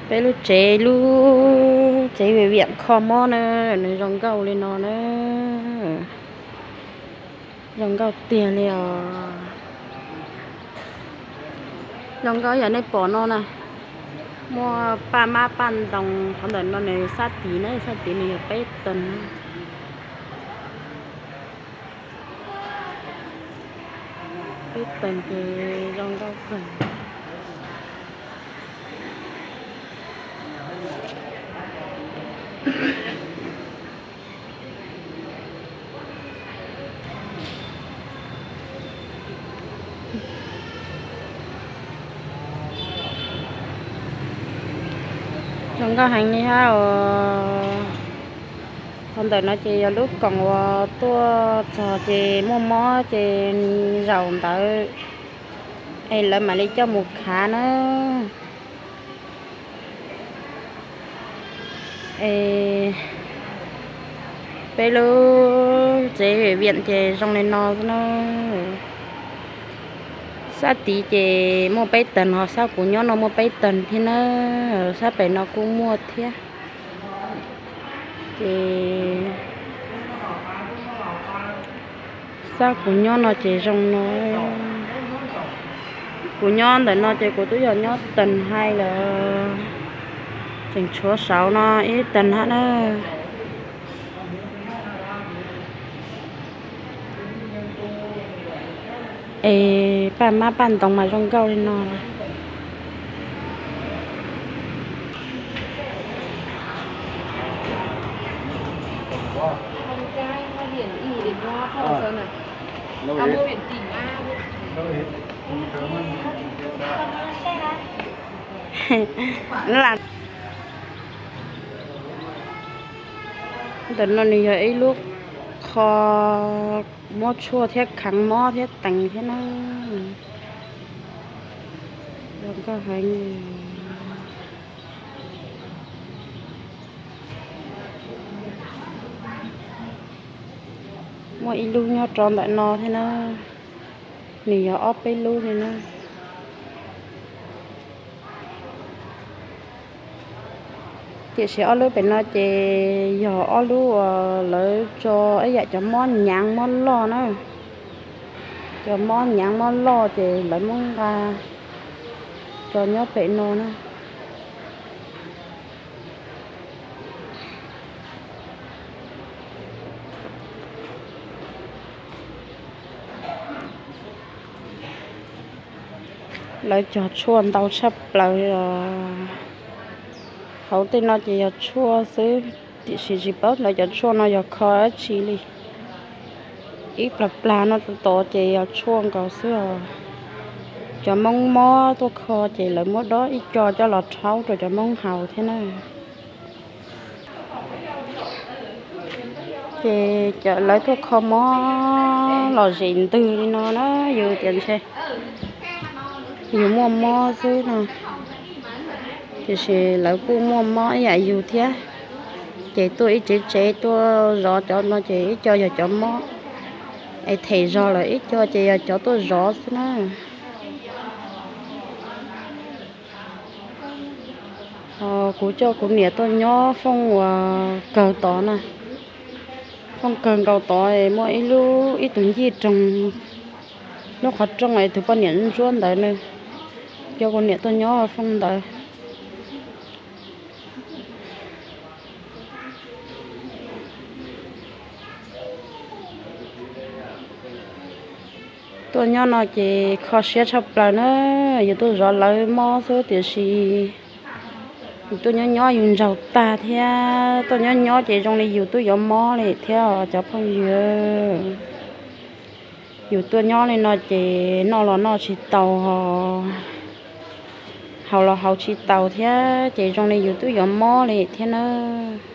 Peb lub tsev, lub tsev viam viam kho mob na, nws zoo nkauj li no na. Zoo nkauj tiag li os. Zoo nkauj yam nej pom no na. Muaj paj mab paj ntoo, qhov ntawm no nws sab tid na, sab tid nws yog peb tag na. Peb tag ces zoo nkauj kawg. Zoo nkauj heev li hab os. Qhov ntawm no ces yog lub koom uas tuaj txog ces muaj mob ces zaum ntawd es lawv mam li coj mus khav na. Es peb lub tsev viam ces zoo li no na. Sab tid ces muaj peb tag, ho sab kuv nyob no muaj peb tag thiab na. Sab pem no kuj muaj thiab. Ces sab kuv nyob no ces zoo no. Kuv nyob ntawm no ces kuv twb yog nyob tag hais lawm, tseem tshuav saud no ib tag hab na. Es paj mab paj ntoo mas zoo nkauj li no. Ntawm no nws yog ib lub qho muab tshuaj thiab khav mob thiab tees thiab na. Zoo nkauj heev. Muaj ib lub nyob rau ntawm no thiab na. Nws yog ob peb lub li na. Tiam sis ob lub pem no ces yog ob lub uas lawv tso ib yam cov mob nyaav mob loj na. Cov mob nyaav mob loj ces lawv muab nqa tso nyob pem no na. Lawv cog tshuaj ntau tshaj plaws os. Hauv tej no ces yog tshuaj xwb, tiam sis tsis paub lawv cov tshuaj no yog kho dab tsi li. Ib plag plag no tod ces yog tshuaj nkaus xwb os. Cov Hmoob mob tuaj kho ces lawv muab dob ib co coj los rhaub rau cov Hmoob haus thiab na. Ces lawv tuaj kho mob lom zem ntws li no na, yus tias ntshe yus muaj mob xwb no, tiam sis lawv kuj muaj mob ib yam yus thiab. Ces tuaj ib tsev tsev tuaj zov cov no ces ib co yog cov mob es them zog lawm, ib co ces yog cov tuaj zov xwb na. Kuv coj kuv niam tuaj nyob Fooj uas kawg tod na. Fooj kawg nkaus tod muaj ib lub, ib tug ncij roog, lub qhov rooj es tus poj niam ntsuab ntawd na. Coj kuv niam tuaj nyob Fooj ntawd. Tuaj nyob no ces kho siab tshaj plaws na, yus tuaj zov lawv mob xwb tiam sis yus tuaj nyob nyob yus ntsaug tag thiab, tuaj nyob nyob ces zoo li yus twb yuav mob li thiab os cov phooj ywg. Yus tuaj nyob li no ces noj los noj tsis taus, haus los haus tsis taus thiab ces zoo li yus twb yuav mob li thiab nawb.